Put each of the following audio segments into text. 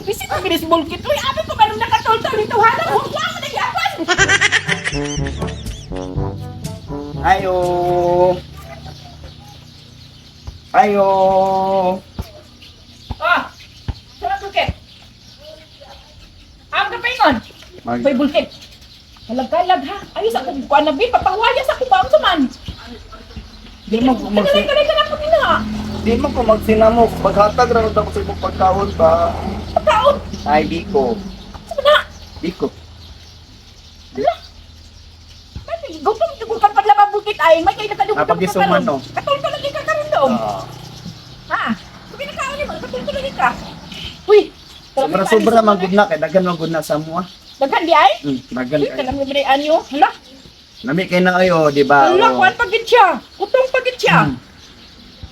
Bisit ang bilis bulkit. Uy, abi ko ba nung nakatultol dito? Hanap mo, wala mo nagyapan. Ayo. Ayo. Ah, sarap bulkit. Ang kapaingon. Mag May bulkit. Kalag-kalag ha. Ayos ako kuan na bi papahuwaya sa kubaon sa man. Di mo ko mag Kanalay ka na po nila. Di mo ko magsinamok. Maghatag ra ako sa imong pagkaon ba. Pagkaon. Ay, biko. Sa na. Biko. May gutom jud kan paglaba bulkit ay may kay nakadugo. Napagisuman, no? Katultol lagi ka karon doon. Ah. Ha? Kung nakaon nimo, katultol lagi ka. Uy. Sobra sobra man gud na kay daghan man gud na sa mo ah. Daghan di ay? Daghan Uy, kay. kalam ni bre anyo. Hala. Nami kay na ayo, di ba? Hala, Oh. kuan pagid siya. Kutong pagid siya.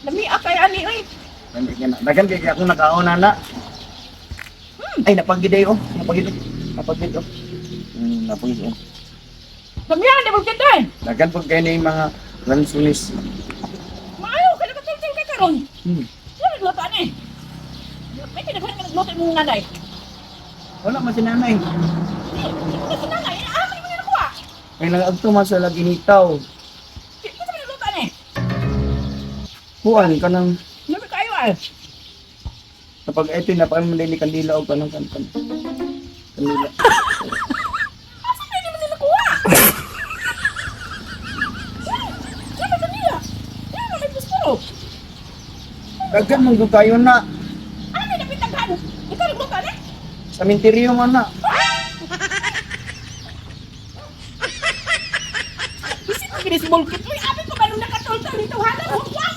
Lami kay ani oy. Nami kay na. Daghan kay akong nakaon na. Ay, napagiday oh. Napagid oh. Napagid oh. Napagid oh. Lami ani bulkit ay. Daghan pud kay ni mga lansunis. Maayo kay nakatultol ka karon. Wala nagluto ani. May kinaghan ka nagluto imong nanay. Wala man si nanay. Hindi si nanay, ah, man mo nakuha. Kay nagaagto man sa laginitaw. Kinsa man nagluto ani? Kuan kanang Lami kayo ay. kapag ito napaan mo ni kandila o kanang kan kan. Kandila. Asa na mo nila nakuha? Wala kanila. Wala may puspuro. Daghan man gud kayo na. Ano na pitaghan? Ikaw nagluto ani? Sa minteryo man na. Bisit ang bilis bulkit. Uy, abi ko ba nung nakatultol dito? Hanap mo, wala